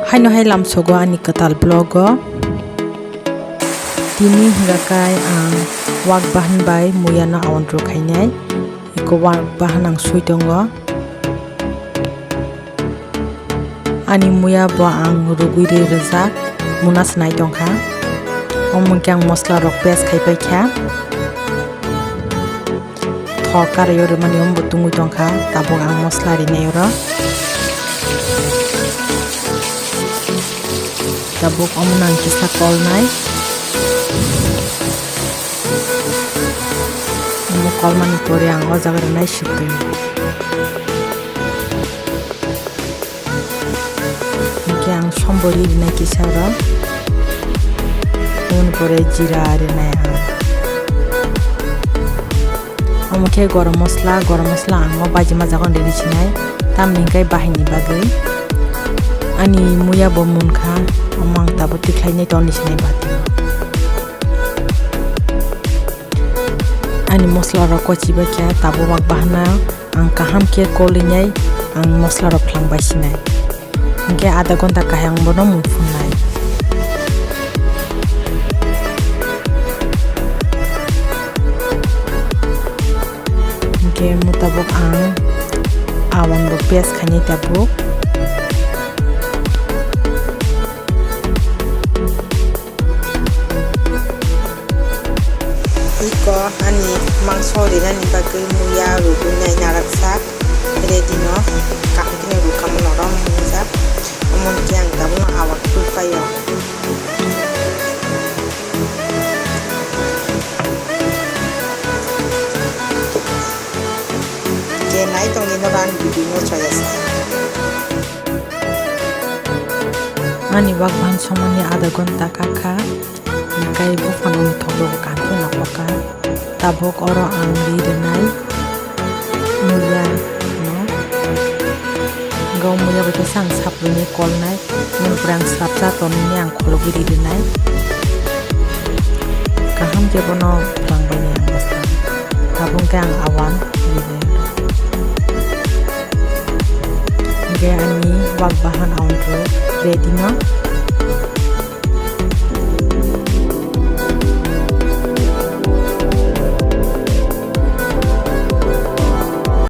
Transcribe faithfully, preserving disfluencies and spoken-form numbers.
Haino hai lamsogo ani kwtal vlog o. Tini hwnkha khe ang wak bahan bai muya no awan rw khainai. Iko wak bahan ang sui tongo. Ani muya bo ang rugwi ri rijak, muna swnai tongkha. Omo hwnkhe ang mosla rok paste khai paikha. Thok karai o rwmani omo bo tungwi tongkha, tabuk ang mosla rinai oro. Tabuk omo nang kisa kolnai. Omo kolmani pore ang o jaga rwnai sitwi. Hingke ang sombori rinai kisa oro. Oboni pore jira rinai ang. Omo khe gorom mosla, gorom mosla ang o baji ma jaga rini sinai. Tamni hingke bahini bagwi. Ani muya bo munkha, omo ang tabuk tikhlai nai toni sinai bati. Ani mosla rok kochiba khe tabuk wak bahana ang kaham khe kolinai ang mosla rok khwlangbai sinai. Hingke adha ghonta kaham bono mungphungnai. Hingke mutabok ang awan bo paste khainai tabuk. Iko ani mangso rinani bagwi muya rugwi nai naraksa ready no kaham khe rukha mano rom mungsa. Omo hwnkhe ang tabukno awan twi paio. Khe nai tongdi no rang video no choya sa. Ani wak bahan somani adha ghonta kakha, hingkai buphano thokrogo kaham khe nokokha. Tabuk oro ang ri rwnai muya no. Hingke o muya bai khe ang sapruni kolnai, nini pore ang slapsa tonini ang kholobwi ri rwnai. Kaham khe bono khwlangbaini ang bwsa. Tabuk khe ang awan ri rwnai. Hingke ani wak bahan awan rw ready no.